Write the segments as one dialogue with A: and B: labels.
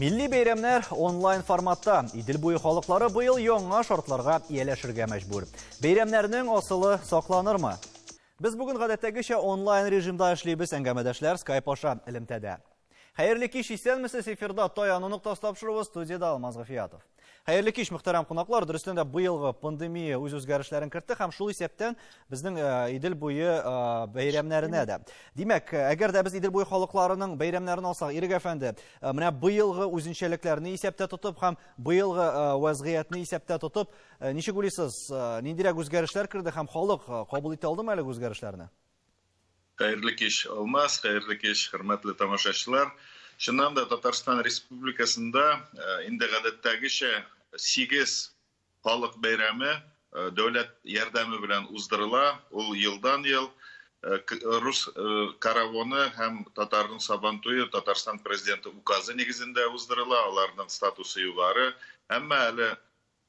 A: Милли бәйрәмнәр онлайн форматта. Идел буе халыклары быел яңа шартларга ияләшергә мәҗбүр. Бәйрәмнәрнең асылы сакланырмы? Без бүген гадәттәгечә онлайн режимда эшлибез, әңгәмәдәшләр Skype аша элемтәдә. Хәерле кич, исәнмесез, эфирда Таяну ноктасы тапшыруы, студиядә Алмаз Гафиятов. Хәерле кич, мөхтәрәм кунаклар. Дөрестән дә быелгы пандемия үз үзгәрешләрен кертте һәм шул исәптән безнең Идел буе бәйрәмнәренә дә. Димәк, әгәр дә без Идел буе халыкларының бәйрәмнәрен алсак, Ирек әфәнде, менә быелгы үзенчәлекләрне исәптә тотып һәм быелгы вәзгыятьне исәптә тотып, ничек уйлыйсыз, ниндирәк үзгәрешләр керде һәм халык кабул итә алдымы әлеге үзгәрешләрне?
B: Хәерле кич, Алмаз, хәерле кич, хөрмәтле тамашачылар. Чыннан да Татарстан Республикасында инде гадәттәгечә 8 халык бәйрәме дәүләт ярдәме белән уздырыла. Ул елдан-ел рус каравоны һәм татарның Сабантуе Татарстан Президенты указы нигезендә уздырыла, аларның статусы югары. Әмма әле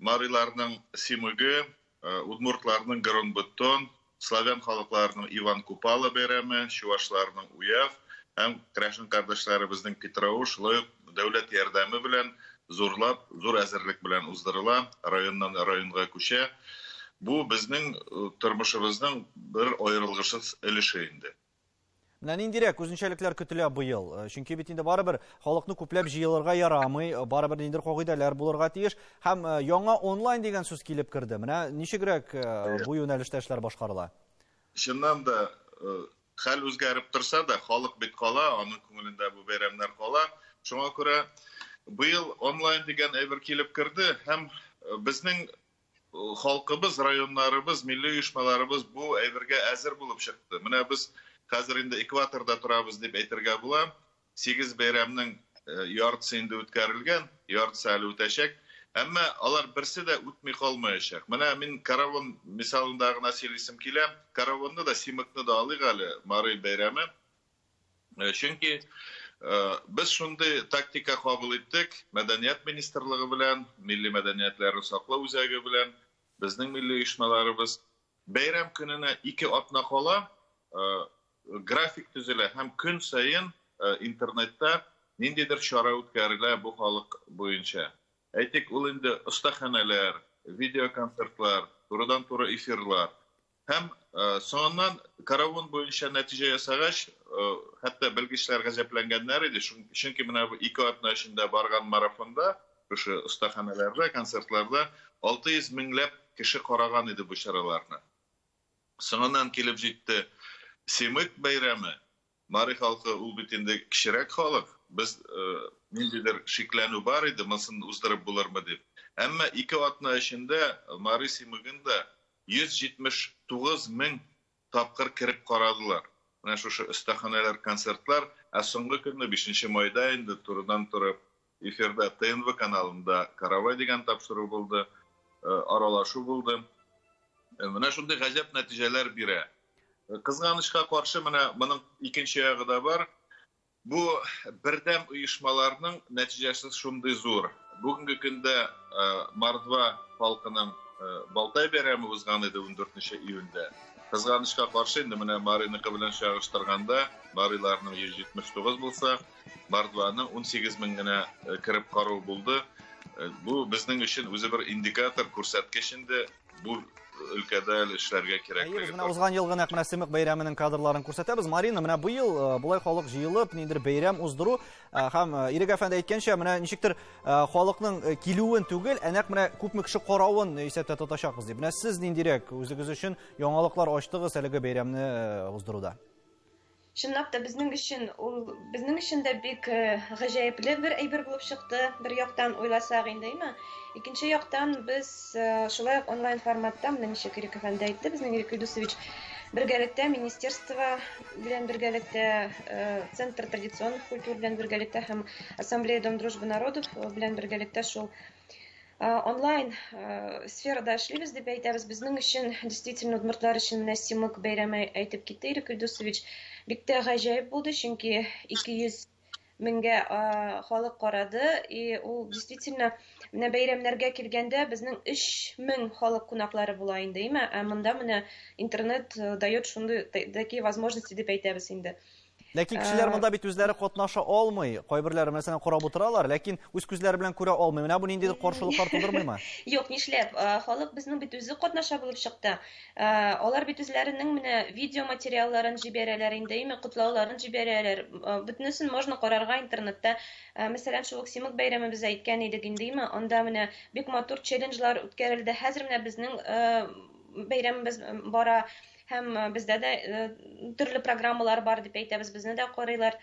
B: Мариларның Симыгы, удмуртларның Гыронбыттон, славян халыкларының Иван Купала бәйрәме, чувашларның Уяв һәм керәшен кардәшләребезнең Питрауы шулай ук дәүләт ярдәме белән зурлап, зур әзерлек белән уздырыла, районнан районга күчә. Бу безнең тормышыбызның бер аерылгысыз өлеше инде.
A: Менә ниндирәк үзенчәлекләр көтелә быел? Чөнки бит инде барыбер халыкны күпләп җыелырга ярамый, барыбер ниндидер кагыйдәләр булырга тиеш. Һәм яңа онлайн дигән сүз килеп керде. Менә ничегрәк бу юнәлештә эшләр башкарыла?
B: Чыннан да, хәл үзгәреп торса да, халык бит кала, аның күңелендә бу бәйрәмнәр кала. Шуңа күрә быел онлайн дигән әйбер килеп керде һәм безнең Халкыбыз, районнарыбыз, милли оешмаларыбыз бу әйбергә әзер булып чыкты. Менә без хәзер инде экваторда торабыз дип әйтергә була. Сигез бәйрәмнең яртысы инде үткәрелгән, яртысы әле үтәчәк. Әмма алар берсе дә үтми калмаячак. Менә мин Каравон мисалында гына сөйлисем килә. Каравонны да, Симыкны да алыйк әле, Марый бәйрәме. Чөнки без шундый тактика кабул иттек, Мәдәният министрлыгы белән, Милли мәдәниятләрне саклау үзәге белән, безнең милли оешмаларыбыз. Бәйрәм көненә ике атна кала график төзелә һәм көн саен интернетта ниндидер чара үткәрелә бу халык буенча. Әйтик, ул инде остаханәләр, видеоконцертлар, турыдан-туры эфирлар. Һәм соңыннан Каравон буенча нәтиҗә ясагач, хәтта белгечләр гаҗәпләнгәннәр иде, чөнки менә бу ике атна эчендә барган марафонда, шушы остаханәләрдә, концертларда 600 меңләп кеше караган иде бу чараларны. Соңыннан килеп җитте Семык бәйрәме. Мари халкы ул бит инде кечерәк халык. Без ниндидер шикләнү бар иде, монысын уздырып булырмы дип. Әмма ике атна эчендә Мари Семыгын да 179 мең тапкыр кереп карадылар. Менә шушы остаханәләр, концертлар, ә соңгы көнне, бишенче майда инде турыдан-туры эфирда ТНВ каналында Каравай дигән тапшыру булды, аралашу булды. Менә шундый гаҗәп нәтиҗәләр бирә. Кызганычка каршы, менә моның икенче ягы да бар. Бу бердәм оешмаларның нәтиҗәсе шундый зур. Бүгенге көндә Мордва халкының Балтай бәйрәме узган иде 14 июньдә. Кызганычка каршы, инде менә Мариныкы белән чагыштырганда, Мариларның 179 булса, Мордваның 18 мең генә кереп карау булды. Бу безнең өчен үзе бер индикатор, күрсәткеч инде. Бу өлкәдә әле эшләргә кирәклеге.
A: Әйе, без менә узган елгы нәкъ менә Семык бәйрәменең кадрларын күрсәтәбез. Марина, менә быел болай халык җыелып, ниндидер бәйрәм уздыру һәм Ирек әфәнде әйткәнчә, менә ничектер халыкның килүен түгел, ә нәкъ менә күпме кеше каравын исәптә тотачакбыз дип. Менә сез ниндирәк үзегез өчен яңалыклар ачтыгыз әлеге бәйрәмне уздыруда?
C: Чынлап та безнең өчен ул безнең өчен дә бик гаҗәепле бер әйбер булып чыкты, бер яктан уйласак инде, әйме? Икенче яктан без шулай ук онлайн форматта, менә ничек Ирек әфәнде әйтте, безнең Ирек Илдусович бергәлектә министерство белән бергәлектә, Центр традиционных культур белән бергәлектә һәм Ассамблея Дом дружбы народов белән бергәлектә шул онлайн сферада эшлибез дип әйтәбез. Безнең өчен, действительно, удмуртлар өчен менә Симык бәйрәме әйтеп китте Ирек Илдусович. Бик тә гаҗәеп булды, чөнки 200 меңгә халык карады, и ул действительно менә бәйрәмнәргә килгәндә безнең 3000 халык кунаклары була инде, әйме? Ә монда менә интернет дает шундый такие возможности дип әйтәбез инде.
A: Ләкин кешеләр монда бит үзләре катнаша алмый. Кайберләре, мәсәлән, карап утыралар, ләкин үз күзләре белән күрә алмый. Менә бу ниндидер каршылыклар тудырмыймы?
C: Юк, нишләп? Халык безнең бит үзе катнаша булып чыкты. Алар бит үзләренең менә видео материалларын җибәрәләр инде, име котлауларын җибәрәләр. Бөтенесен можно карарга интернетта. Мәсәлән, шул ук Симык бәйрәме без әйткән идек инде, име, анда менә бик матур челленджлар үткәрелде. Хәзер менә безнең бәйрәмебез бара. Һәм бездә дә төрле программалар бар дип әйтәбез, безне дә карыйлар.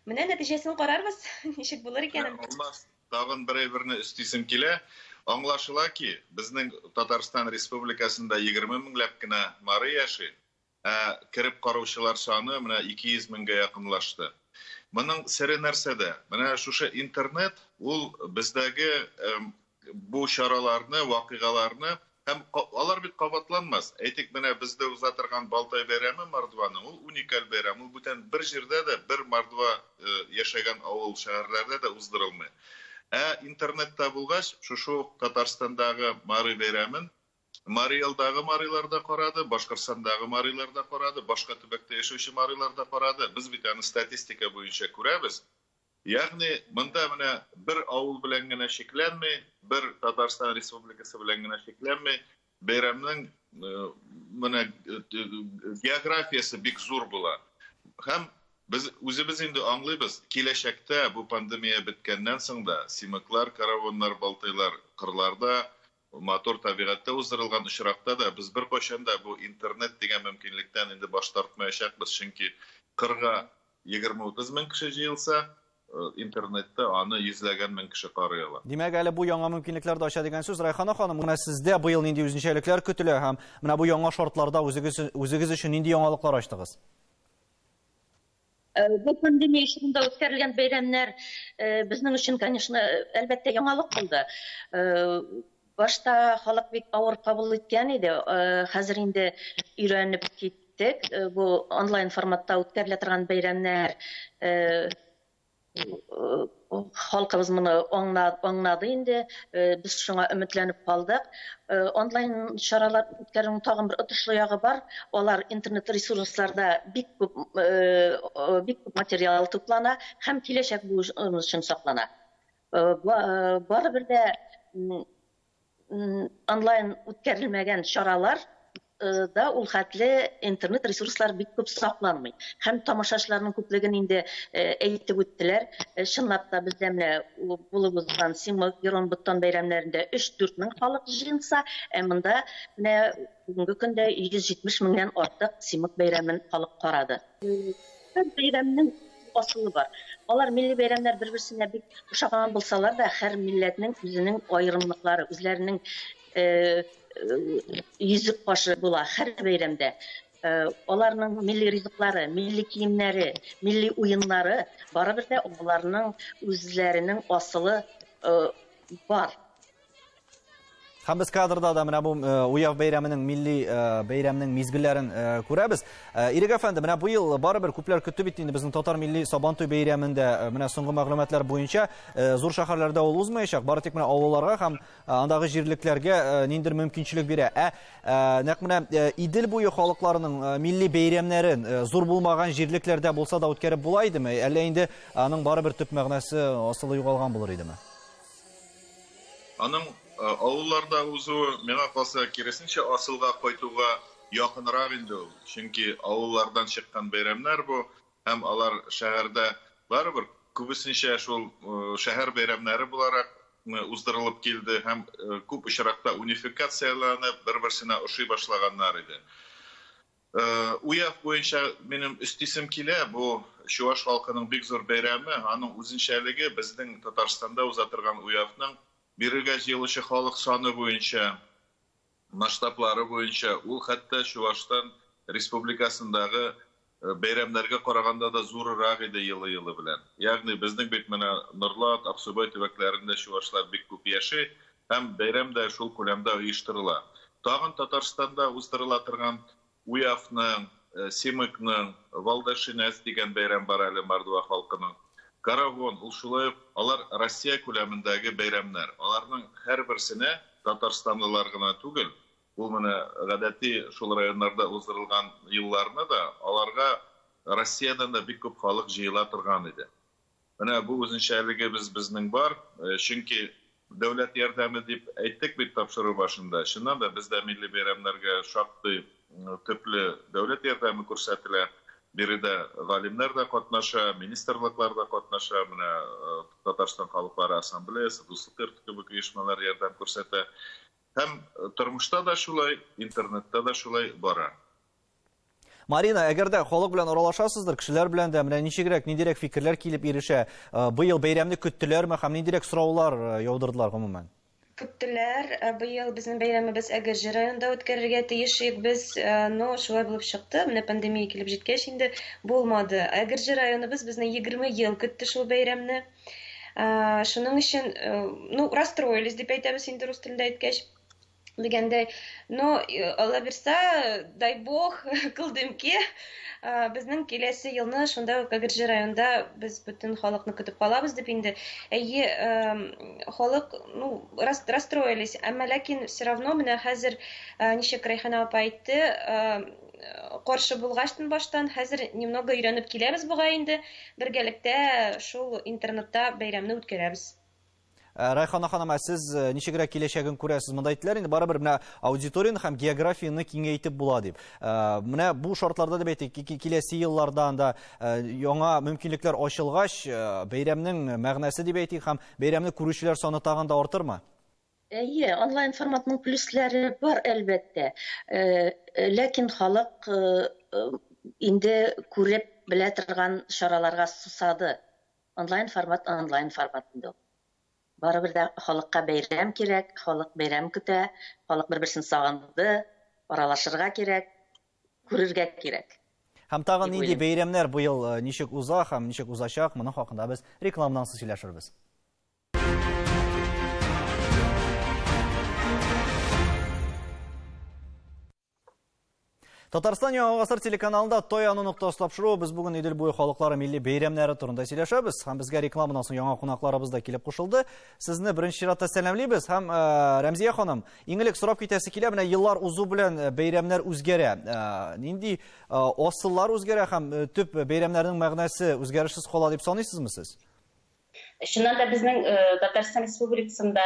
C: Менә нәтиҗәсен карарбыз, ничек булыр икәнен.
B: Алмаз, тагын бер әйберне өстисем килә. Аңлашыла ки, безнең Татарстан Республикасында 20 меңләп кенә мари яши, ә кереп караучылар саны менә 200 меңгә якынлашты. Моның сере нәрсәдә? Менә шушы интернет, ул бездәге бу чараларны, вакыйгаларны һәм алар бит кабатланмас. Әйтик, менә бездә уза торган Балтай бәйрәме Мордваның, ул уникаль бәйрәм. Ул бүтән бер җирдә дә, бер мордва яшәгән авыл, шәһәрләрдә дә уздырылмый. Ә интернетта булгач, шушы ук Татарстандагы Мари бәйрәмен Мари Элдагы марилар да карады, Башкортстандагы марилар да карады, башка төбәктә яшәүче марилар да карады. Без бит аны статистика буенча күрәбез. Ягъни монда менә бер авыл белән генә чикләнми, бер Татарстан Республикасы белән генә чикләнми, бәйрәмнең менә географиясе бик зур була. Һәм без үзебез инде аңлыйбыз, киләчәктә бу пандемия беткәннән соң да симыклар, каравоннар, балтайлар кырларда, матур табигатьтә уздырылган очракта да без беркайчан да бу интернет дигән мөмкинлектән инде баш тартмаячакбыз, чөнки кырга 20-30 мең кеше җыелса, интернетта аны йөзләгән мең кеше карый ала.
A: Димәк, әле бу яңа мөмкинлекләр дә ача дигән сүз. Райхана ханым, менә сездә быел нинди үзенчәлекләр көтелә һәм менә бу яңа шартларда үзегез, үзегез өчен нинди яңалыклар ачтыгыз?
D: Бу пандемия чорында үткәрелгән бәйрәмнәр безнең өчен, конечно, әлбәттә, яңалык булды. Башта халык бик авыр кабул иткән иде. Хәзер инде өйрәнеп киттек. Бу онлайн форматта үткәрелә торган бәйрәмнәр халкыбыз моны аңлады инде. Без шуңа өметләнеп калдык. Онлайн чаралар үткәрүнең тагын бер отышлы ягы бар. Алар интернет ресурсларда бик күп бик күп материал туплана һәм киләчәк буын өчен саклана. Барыбер дә онлайн үткәрелмәгән чаралар да ул хәтле интернет ресурслар бик күп сакланмый. Һәм тамашачыларның күплеген инде әйтеп үттеләр. Чынлап та бездә менә булып узган Симык, Герон Буттан бәйрәмнәрендә 3-4 мең халык җыелса, ә монда менә бүгенге көндә 170 меңнән артык Симык бәйрәмен халык карады. Һәр бәйрәмнең асылы бар. Алар милли бәйрәмнәр бер-берсенә бик ошаган булсалар да, һәр милләтнең үзенең аерымлыклары, үзләренең йөзек кашы була һәр бәйрәмдә. Аларның милли ризыклары, милли киемнәре, милли уеннары барыбер дә аларның үзләренең асылы бар.
A: Һәм без кадрда да менә бу Уяв бәйрәменең милли бәйрәмнең мизгелләрен күрәбез. Ирек әфәнде, менә быел барыбер күпләр көтте бит инде безнең татар милли Сабантуй бәйрәмендә. Менә соңгы мәгълүматлар буенча зур шәһәрләрдә ул узмаячак, бары тик менә авылларга һәм андагы җирлекләргә ниндидер мөмкинчелек бирә. Ә нәкъ менә Идел буе халыкларының милли бәйрәмнәрен зур булмаган җирлекләрдә булса да үткәреп була идеме? Әллә инде аның барыбер төп мәгънәсе, асылы югалган булыр идеме?
B: Аның авылларда узуы, миңа калса, киресенчә, асылга кайтуга якынрак инде ул. Чөнки авыллардан чыккан бәйрәмнәр бу, һәм алар шәһәрдә барыбер күбесенчә шул шәһәр бәйрәмнәре буларак уздырылып килде һәм күп очракта унификацияләнеп, бер-берсенә ошый башлаганнар иде. Уяв буенча минем өстисем килә, бу чуваш халкының бик зур бәйрәме, аның үзенчәлеге безнең Татарстанда уза торган Уявның бирегә җыелучы халык саны буенча, масштаблары буенча, ул хәтта Чувашстан Республикасындагы бәйрәмнәргә караганда да зурырак иде елы-елы белән. Ягъни безнең бит менә Норлат, Аксубай төбәкләрендә чувашлар бик күп яши һәм бәйрәм дә шул күләмдә оештырыла. Тагын Татарстанда уздырыла торган Уявның, Семыкның, Валдашинәс дигән бәйрәм бар әле мордва халкының. Каравон, ул шулай ук алар Россия күләмендәге бәйрәмнәр. Аларның һәрберсенә татарстанлылар гына түгел, ул менә гадәти шул районнарда уздырылган елларны да аларга Россиядән дә бик күп халык җыела торган иде. Менә бу үзенчәлегебез безнең бар, чөнки дәүләт ярдәме дип әйттек бит тапшыру башында. Чыннан да бездә милли бәйрәмнәргә шактый төпле дәүләт ярдәме күрсәтелә. Биредә галимнәр дә катнаша, министрлыклар да катнаша. Менә Татарстан халыклары ассамблеясы, Дуслык йорты кебек оешмалар ярдәм күрсәтә. Һәм тормышта да шулай, интернетта да шулай бара.
A: Марина, әгәр дә халык белән аралашасыздыр, кешеләр белән дә менә ничегрәк, ниндирәк фикерләр килеп ирешә? Э, быел бәйрәмне көттеләрме һәм ниндирәк сораулар э, яудырдылар гомумән?
C: Көттеләр. Э, быел безнең бәйрәмебез Әгерҗе районында үткәрергә тиеш идек без, но шулай булып чыкты. Менә пандемия килеп җиткәч инде булмады. Әгерҗе районыбыз безне 20 ел көтте шул бәйрәмне. Шуның өчен, ну, расстроились дип әйтәбез инде рус телендә әйткәч. Дигәндәй, но Алла бирса, дай бог, кылдымки, безнең киләсе елны шунда ук Әгерҗе районында без бөтен халыкны көтеп калабыз дип инде. Әйе, халык, ну, расстроились, әмма ләкин все равно менә хәзер ничек Рәйхана апа әйтте, каршы булгачтын баштан, хәзер немного өйрәнеп киләбез бугай инде, бергәлектә шул интернетта бәйрәмне үткәрәбез.
A: Э, Райхана ханым, ә сез э, ничегрәк киләчәген күрәсез? Монда әйттеләр инде барыбер менә аудиторияне һәм географияне киңәйтеп була дип. Э, менә бу шартларда дип әйтик, киләсе елларда анда яңа мөмкинлекләр ачылгач, бәйрәмнең мәгънәсе дип әйтик һәм бәйрәмне күрүчеләр саны тагын да артырмы?
D: Әйе, онлайн форматның плюслары бар, әлбәттә. Ләкин халык инде күреп белә торган чараларга сусады. Онлайн формат онлайн формат инде ул. Барыбер дә халыкка бәйрәм кирәк, халык бәйрәм көтә, халык бер-берсен сагынды, аралашырга кирәк, күрергә кирәк.
A: Һәм тагын нинди бәйрәмнәр быел э, ничек уза һәм ничек узачак, моның хакында без рекламадан соң сөйләшербез. Татарстан Яңа гасыр телеканалында Таяну ноктасы тапшыруы. Без бүген Идел буе халыклары милли бәйрәмнәре турында сөйләшәбез. Һәм безгә рекламадан соң яңа кунакларыбыз да килеп кушылды. Сезне беренче чиратта сәламлибез. Һәм э, Рәмзия ханым, иң элек сорап китәсе килә, менә еллар узу белән э, бәйрәмнәр үзгәрә. Э, нинди асыллар үзгәрә һәм төп бәйрәмнәрнең мәгънәсе үзгәрешсез кала дип саныйсызмы сез?
E: Чыннан да безнең Татарстан Республикасында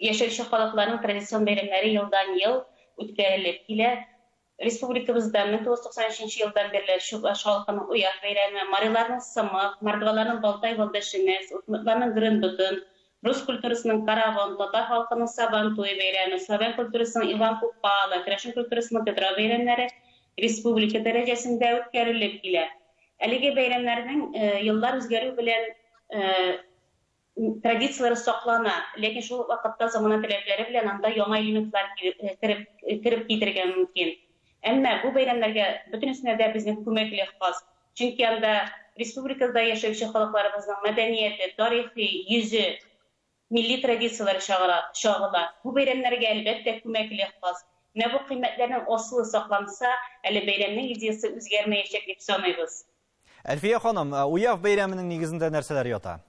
E: Яшәүче халыкларның традицион бәйрәмнәре елдан-ел үткәрелеп килә. Республикабызда 1993 нче елдан бирле чуваш халкының Уяв бәйрәме, мариларның Сымык, мордваларның Балтай Валдашинес, удмуртларның Грындутын, рус культурасының Каравон, татар халкының Сабан туе бәйрәме, славян культурасының Иван Купала, керәшен культурасының Петрау бәйрәмнәре республика дәрәҗәсендә үткәрелеп килә. Әлеге бәйрәмнәрнең еллар үзгәрү белән Традицияләр саклана, ләкин шул ук вакытта замана таләпләре белән анда яңа элементлар кереп кереп китергә мөмкин. Әмма бу бәйрәмнәргә бөтенесенә дә безнең күмәк лек хас. Чөнки анда республикада яшәүче халыкларыбызның мәдәнияте, тарихи йөзе, милли традицияләре чагыла, чагыла. Бу бәйрәмнәргә, әлбәттә, күмәк лек хас. Менә бу кыйммәтләрнең асылы сакланса, әле бәйрәмнең идеясе үзгәрмәячәк дип саныйбыз.
A: Әлфия ханым, э, Уяв бәйрәменең нигезендә нәрсәләр ята?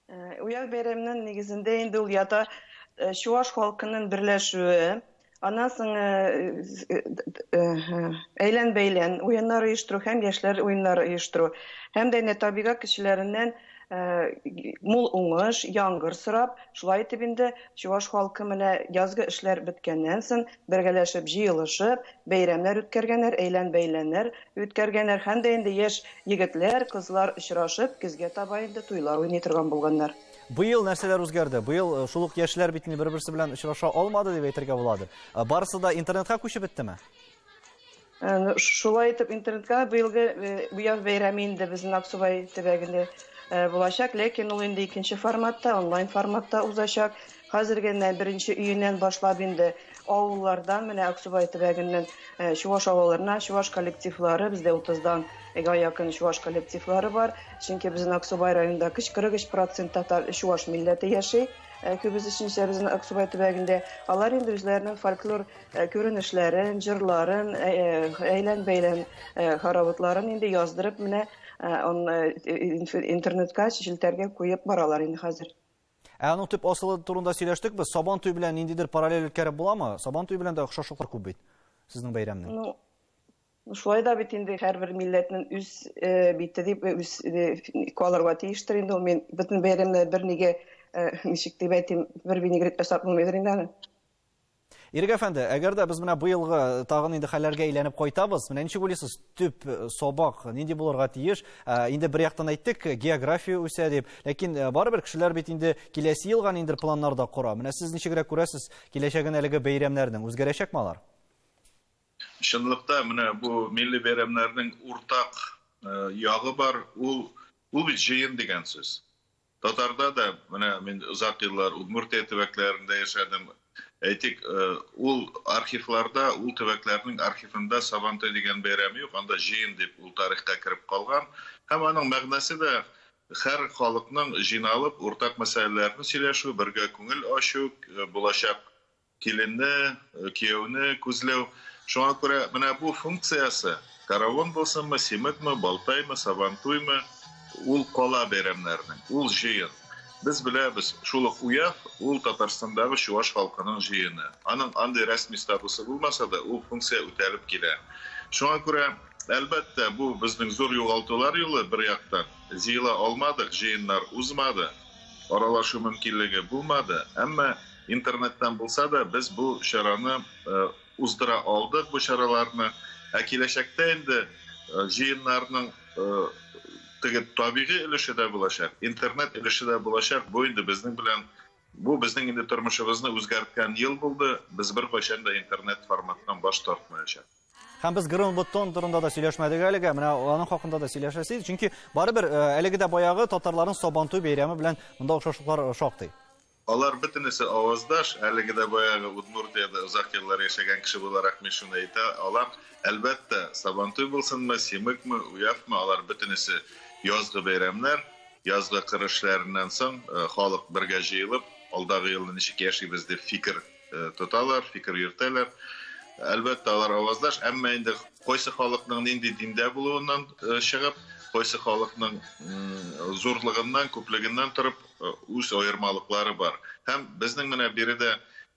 F: Э, Уяв бәйрәменең нигезендә инде ул ята э, чуаш халкының берләшүе, аннан соң әйлән-бәйлән уеннар оештыру һәм яшьләр уеннары оештыру. Һәм дә инде табигать кешеләреннән мул уңыш, яңгыр сорап, шулай итеп инде чуаш халкы менә язгы эшләр беткәннән соң бергәләшеп җыелышып, бәйрәмнәр үткәргәннәр, әйлән-бәйләннәр үткәргәннәр һәм дә инде яшь егетләр, кызлар очрашып, көзгә таба инде туйлар уйный торган булганнар.
A: Быел нәрсәләр үзгәрде? Быел э, шул ук яшьләр бит инде бер-берсе белән очраша алмады дип әйтергә буладыр. Э, барысы да интернетка күчеп беттеме?
F: Э, шулай итеп интернетка быелгы Уяв бәйрәме инде безнең Аксубай төбәгендә булачак, ләкин ул инде икенче форматта, онлайн форматта узачак. Хәзер генә беренче июньнән башлап инде авыллардан, менә Аксубай төбәгеннән э, чуваш авылларына чуваш коллективлары, бездә 30-дан якын чуваш коллективлары бар. Чөнки безнең Аксубай районында 43% татар чуваш милләте яши. Э, күбесенчә безнең Аксубай төбәгендә. Алар инде үзләренең фольклор э, күренешләрен, җырларын, әйлән-бәйлән хороводларын инде яздырып, менә интернетка, челтәргә куеп баралар инде хәзер.
A: Ә аның төп асылы турында сөйләштек без. Сабан туе белән ниндидер параллель үткәреп буламы? Сабан туе белән дә охшашлыклар күп бит сезнең бәйрәмнең.
F: Ну, Шулай да бит инде һәрбер милләтнең үз бите дип үз калырга тиештер инде ул. Мин бөтен бәйрәмнәр бер нигә ничек дип әйтим, бер винегрет ясап булмыйдыр инде аны.
A: Ирек әфәнде, әгәр дә без менә быелгы тагын инде хәлләргә әйләнеп кайтабыз, менә ничек уйлыйсыз, төп сабак нинди булырга тиеш? Инде бер яктан әйттек, география үсә дип, ләкин барыбер кешеләр бит инде киләсе елга ниндидер планнар да кора. Менә сез ничегрәк күрәсез киләчәген әлеге бәйрәмнәрнең, үзгәрәчәкме алар?
B: Чынлыкта менә бу милли бәйрәмнәрнең уртак ягы бар, ул ул бит җыен дигән сүз. Татарда да, менә мин озак еллар Удмуртия төбәкләрендә яшәдем. Әйтик, ул архивларда, ул төбәкләрнең архивында Сабантуй дигән бәйрәм юк, анда җыен дип ул тарихка кереп калган. Һәм аның мәгънәсе дә һәр халыкның җыйналып, уртак мәсьәләләрне сөйләшү, бергә күңел ачу, булачак Киленне, кияүне күзләү. Шуңа күрә менә бу функциясе, Каравон булсынмы, Симекме, Балтаймы, Сабантуймы, ул кала бәйрәмнәренең, ул җыен. Без беләбез, шул ук Уяв, ул Татарстандагы чуваш халкының җыены. Аның андый рәсми статусы булмаса да, ул функция үтәлеп килә. Шуңа күрә, әлбәттә, бу безнең зур югалтулар юлы бер яктан. Җыела алмадык, җыеннар узмады. Аралашу мөмкинлеге булмады, әмма интернеттан булса да без бу чараны уздыра алдык, бу чараларны. Ә киләчәктә инде җыеннарның теге табигый өлеше дә булачак, интернет өлеше дә булачак. Бу инде безнең белән, бу безнең инде тормышыбызны үзгәрткән ел булды. Без беркайчан да интернет форматтан баш тартмаячак.
A: Һәм без Грымбутон турында да сөйләшмәдек әлегә. Менә аның хакында да сөйләшәсе иде. Чөнки барыбер э, әлеге дә баягы татарларның Сабантуй бәйрәме белән монда охшашлыклар э, шактый.
B: Алар бөтенесе аваздаш, әлеге дә баягы Удмуртиядә озак еллар яшәгән кеше буларак мин шуны әйтә алам. Әлбәттә, Сабантуй булсынмы, Симыкмы, Уявмы, алар бөтенесе язгы бәйрәмнәр. Язгы кыр эшләреннән соң э, халык бергә җыелып, алдагы елны ничек яшибез дип фикер тоталар, фикер йөртәләр. Әлбәттә, алар аваздаш, әмма инде кайсы халыкның нинди диндә булуыннан чыгып, кайсы халыкның зурлыгыннан, күплегеннән торып, үз аермалыклары бар. Һәм безнең менә биредә,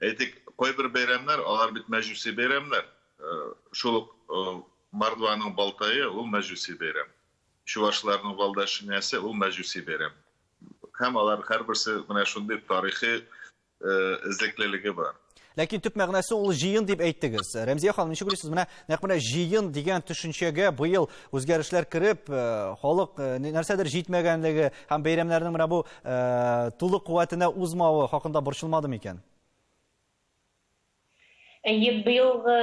B: әйтик, кайбер бәйрәмнәр, алар бит мәҗүси бәйрәмнәр. Шул ук Мордваның Балтае, ул мәҗүси бәйрәм. Чувашларның Валдашинясе, ул мәҗүси бәйрәм. Һәм алар һәрберсе менә шундый тарихи эзлеклелеге бар.
A: Ләкин төп мәгънәсе ул җыен дип әйттегез. Рәмзия ханым, ничек уйлыйсыз, менә нәкъ менә җыен дигән төшенчәгә быел үзгәрешләр кереп, халык нәрсәдер җитмәгәнлеге һәм бәйрәмнәрнең менә бу тулы куәтенә узмавы хакында борчылмады микән?
E: Әйе, быелгы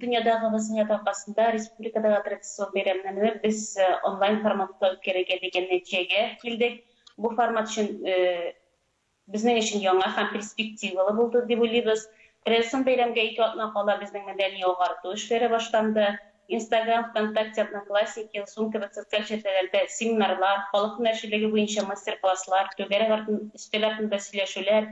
E: дөньядагы вазгыять аркасында республикадагы традицион бәйрәмнәрне без онлайн форматта үткәрергә дигән нәтиҗәгә килдек. Бу формат өчен Безнең өчен яңа һәм перспективалы булды дип уйлыйбыз. Традицион бәйрәмгә ике атна кала безнең мәдәни агарту эшләре башланды. Инстаграм, Вконтакте, Одноклассники, Zoom кебек социаль челтәрләрдә семинарлар, халык һөнәрчелеге буенча мастер-класслар, түгәрәк артын, өстәл артында сөйләшүләр,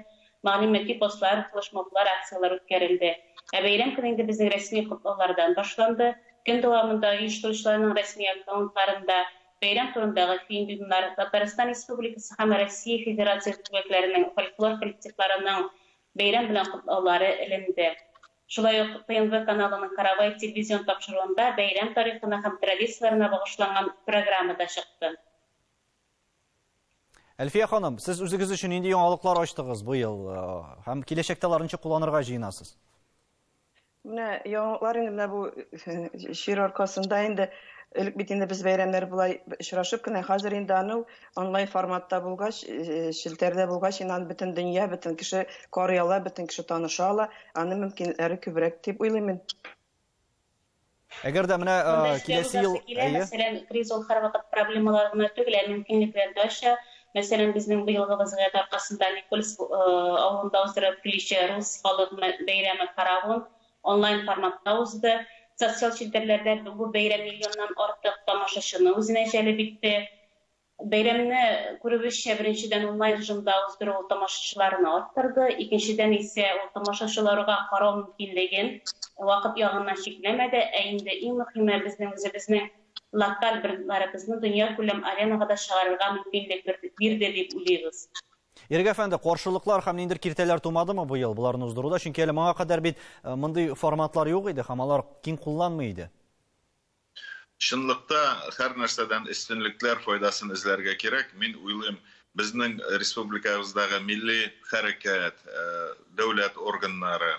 E: мәгълүмати постлар, флешмоблар, акцияләр үткәрелде. Ә бәйрәм көне инде безнең рәсми котлаулардан башланды. Көн дәвамында оештыручыларның рәсми аккаунтларында Бәйрәм турындагы фильмнар, Татарстан Республикасы һәм Россия Федерациясе төбәкләренең фольклор коллективларының бәйрәм белән котлаулары эленде. Шулай ук ТНВ каналының Каравай телевизион тапшыруында бәйрәм тарихына һәм традицияләренә багышланган программа да чыкты.
A: Әлфия ханым, сез үзегез өчен нинди яңалыклар ачтыгыз быел һәм киләчәктә аларны ничек кулланырга җыенасыз?
F: Менә яңалыклар инде менә бу чир аркасында инде элек бит инде без бәйрәмнәр болай очрашып кенә, хәзер инде аны онлайн форматта булгач, челтәрдә булгач, инде аны бөтен дөнья, бөтен кеше карый ала, бөтен кеше таныша ала, аны мөмкинлекләре күбрәк дип уйлыйм мин.
A: Әгәр дә менә киләсе ел,
E: килә, мәсәлән, криза ул һәрвакыт проблемалар гына түгел, ә мөмкинлекләр дә ача. Мәсәлән, безнең быелгы вазгыять аркасында Никольск авылында уздырып килүче рус халык бәйрәме Каравон онлайн форматта узды. Социаль челтәрләрдә бу бәйрәм миллионнан артык тамашачыны үзенә җәлеп итте. Бәйрәмне, күрүебезчә, беренчедән, онлайн режимда уздыру ул тамашачыларны арттырды, икенчедән исә ул тамашачыларга карау мөмкинлеген вакыт ягыннан чикләмәде, ә инде иң мөһиме, безнең үзебезнең локаль брендларыбызны дөньякүләм аренага да чыгарырга мөмкинлек бирде дип уйлыйбыз.
A: Ирек әфәнде, каршылыклар һәм ниндидер киртәләр тумадымы быел боларны уздыруда? Чөнки әле моңа кадәр бит мондый форматлар юк иде һәм алар киң кулланмый иде.
B: Чынлыкта һәр нәрсәдән өстенлекләр файдасын эзләргә кирәк. Мин уйлыйм, безнең республикабыздагы милли хәрәкәт, дәүләт органнары,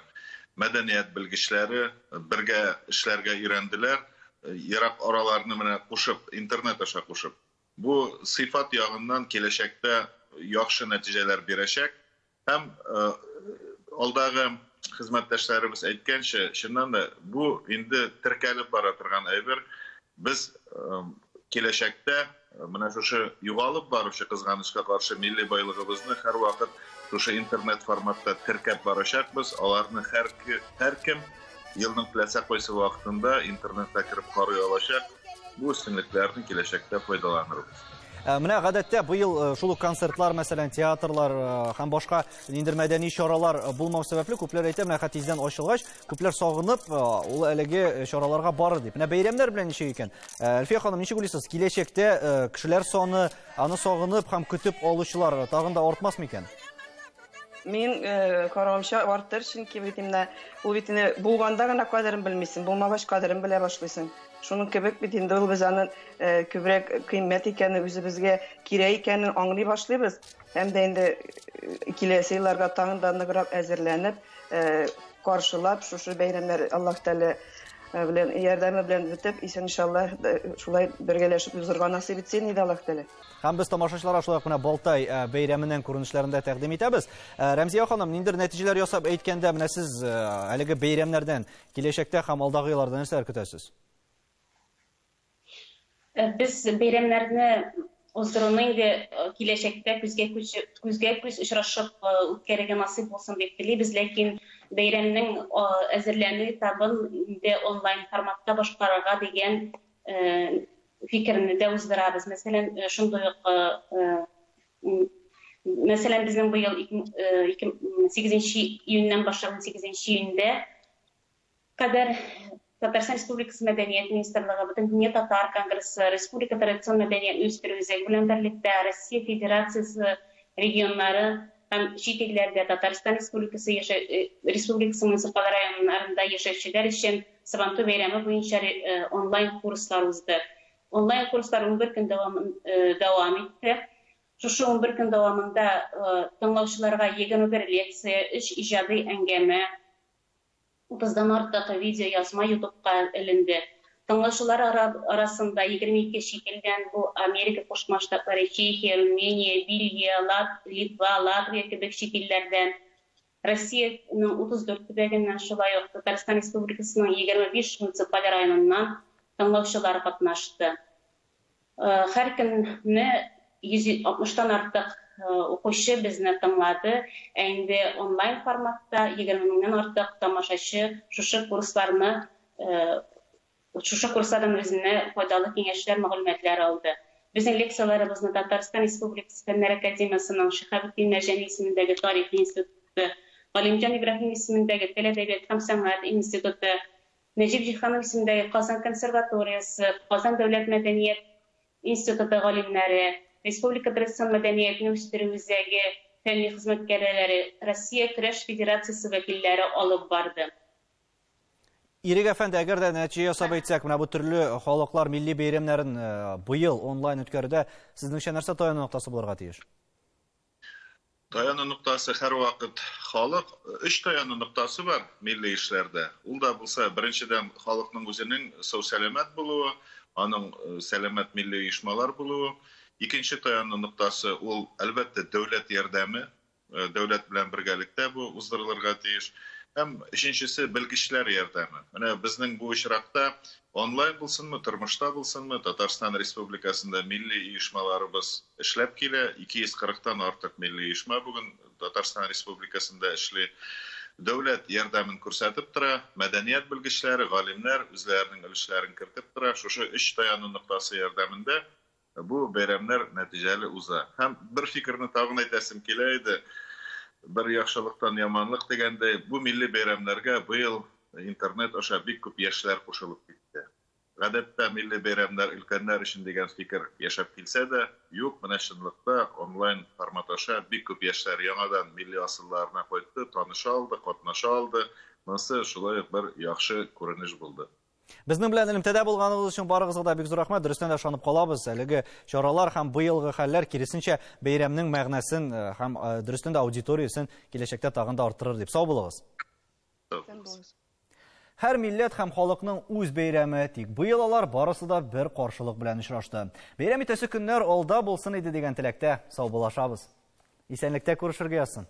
B: мәдәният белгечләре бергә эшләргә өйрәнделәр. Ерак араларны менә кушып, интернет аша кушып. Бу сыйфат ягыннан киләчәктә яхшы нәтиҗәләр бирәчәк. Һәм алдагы хезмәттәшләребез әйткәнчә, чыннан да бу инде теркәлеп бара торган әйбер. Без киләчәктә менә шушы югалып баручы, кызганычка каршы, милли байлыгыбызны һәрвакыт шушы интернет форматта теркәп барачакбыз. Аларны һәркем елның теләсә кайсы вакытында интернетта кереп карый алачак. Бу өстенлекләрне киләчәктә файдаланырбыз.
A: Менә гадәттә быел шул ук концертлар, мәсәлән, театрлар һәм башка ниндидер мәдәни чаралар булмау сәбәпле, күпләр әйтә, менә хәтта тиздән ачылгач, күпләр сагынып, ул әлеге чараларга барыр дип. Менә бәйрәмнәр белән ничек икән? Әлфия ханым, ничек уйлыйсыз, киләчәктә кешеләр саны, аны сагынып һәм көтеп алучылар тагын да артмас микән?
F: Мин каравымча артыр, чөнки бит инде ул бит инде булганда гына кадерен белмисең, булмагач кадерен белә башлыйсың. Шуның кебек бит инде ул без аны күбрәк кыйммәт икәнен, үзебезгә кирәк икәнен аңлый башлыйбыз. Һәм дә инде киләсе елларга тагын да ныграк әзерләнеп, каршылап, шушы бәйрәмнәр Аллаһ Тәгалә белән ярдәме белән бетеп, исән иншаллаһ шулай бергәләшеп узырга насыйп итсен иде Аллаһ Тәгалә.
A: Һәм без тамашачыларга шулай ук менә Балтай бәйрәменең күренешләрен дә тәкъдим итәбез. Рәмзия ханым, ниндидер нәтиҗәләр ясап әйткәндә, менә сез әлеге бәйрәмнәрдән киләчәктә һәм алдагы елларда нәрсәләр көтәсез?
E: Без бәйрәмнәрне уздыруны инде киләчәктә күзгә күз күзгә күз очрашып үткәрергә насыйп булсын дип телибез, ләкин бәйрәмнең әзерләнү этабын инде онлайн форматта башкарырга дигән фикерне дә уздырабыз. Мәсәлән, шундый ук мәсәлән, безнең быел 8 июньнән башлап 18 июньдә кадәр Татарстан Республикасы Мәдәният министрлыгы, Бөтендөнья татар конгрессы, Республика традицион мәдәниятне үстерү үзәге белән берлектә Россия Федерациясе регионнары һәм чит илләрдә Татарстан Республикасы яшә Республикасы муниципаль районнарында яшәүчеләр өчен Сабантуй бәйрәме буенча онлайн курслар узды. Онлайн курслар 11 көн дәвам дәвам итте. Шушы 11 көн дәвамында тыңлаучыларга 21 лекция, 3 иҗади әңгәмә, 30-дан артык видеоязма Ютубка эленде. Тыңлаучылар арасында 22 чит илдән, бу Америка Кушма Штатлары, Чехия, Румыния, Бельгия, Литва, Латвия кебек чит илләрдән, Россиянең 34 төбәгеннән, шулай ук Татарстан Республикасының 25 муниципаль районыннан тыңлаучылар катнашты. Һәр көнне 160-тан артык укучы безне тыңлады, ә инде онлайн форматта 20 меңнән артык тамашачы шушы курсларны шушы курслардан үзенә файдалы киңәшләр, мәгълүматлар алды. Безнең лекцияләребезне Татарстан Республикасы Фәннәр академиясенең Шиһабетдин Мәрҗани исемендәге тарих институты, Галимҗан Ибраһим исемендәге тел, әдәбият һәм сәнгать институты, Нәҗип Җиһанов исемендәге Казан консерваториясе, Казан дәүләт мәдәният институты галимнәре, Республика традицион мәдәниятне үстерү үзәге фәнни хезмәткәрләре, Россия көрәш федерациясе вәкилләре алып барды.
A: Ирек әфәнде, әгәр дә нәтиҗә ясап әйтсәк, менә бу төрле халыклар милли бәйрәмнәрен быел онлайн үткәрүдә сезнеңчә нәрсә таяну ноктасы булырга тиеш?
B: Таяну ноктасы һәрвакыт халык. Өч таяну ноктасы бар милли эшләрдә. Ул да булса, беренчедән, халыкның үзенең сау-сәламәт булуы, аның сәламәт милли оешмалар булуы. Икенче таяну ноктасы ул, әлбәттә, дәүләт ярдәме. Дәүләт белән бергәлектә бу уздырылырга тиеш. Һәм өченчесе, белгечләр ярдәме. Менә безнең бу очракта онлайн булсынмы, тормышта булсынмы, Татарстан Республикасында милли оешмаларыбыз эшләп килә. 240 тан артык милли оешма бүген Татарстан Республикасында эшли. Дәүләт ярдәмен күрсәтеп тора, мәдәният белгечләре, галимнәр үзләренең өлешләрен кертеп тора. Шушы өч таяну ноктасы ярдәмендә бу бәйрәмнәр нәтиҗәле уза. Һәм бер фикерне тагын әйтәсем килә иде. Бер яхшылыктан яманлык дигәндәй, бу милли бәйрәмнәргә быел интернет аша бик күп яшьләр кушылып китте. Гадәттә милли бәйрәмнәр өлкәннәр өчен дигән фикер яшәп килсә дә, юк, менә чынлыкта онлайн формат аша бик күп яшьләр яңадан милли асылларына кайтты, таныша алды, катнаша алды. Монысы шулай ук бер яхшы күренеш булды.
A: Безнең белән элемтәдә булганыгыз өчен барыгызга да бик зур рәхмәт. Дөрестән дә ышанып калабыз, әлеге чаралар һәм быелгы хәлләр киресенчә бәйрәмнең мәгънәсен э, һәм э, дөрестән дә аудиториясен киләчәктә тагын да арттырыр дип. Сау булыгыз. Һәр милләт һәм халыкның үз бәйрәме, тик быел алар барысы да бер каршылык белән очрашты. Бәйрәм итәсе көннәр алда булсын иде дигән теләктә саубуллашабыз. Исәнлектә күрешергә язсын.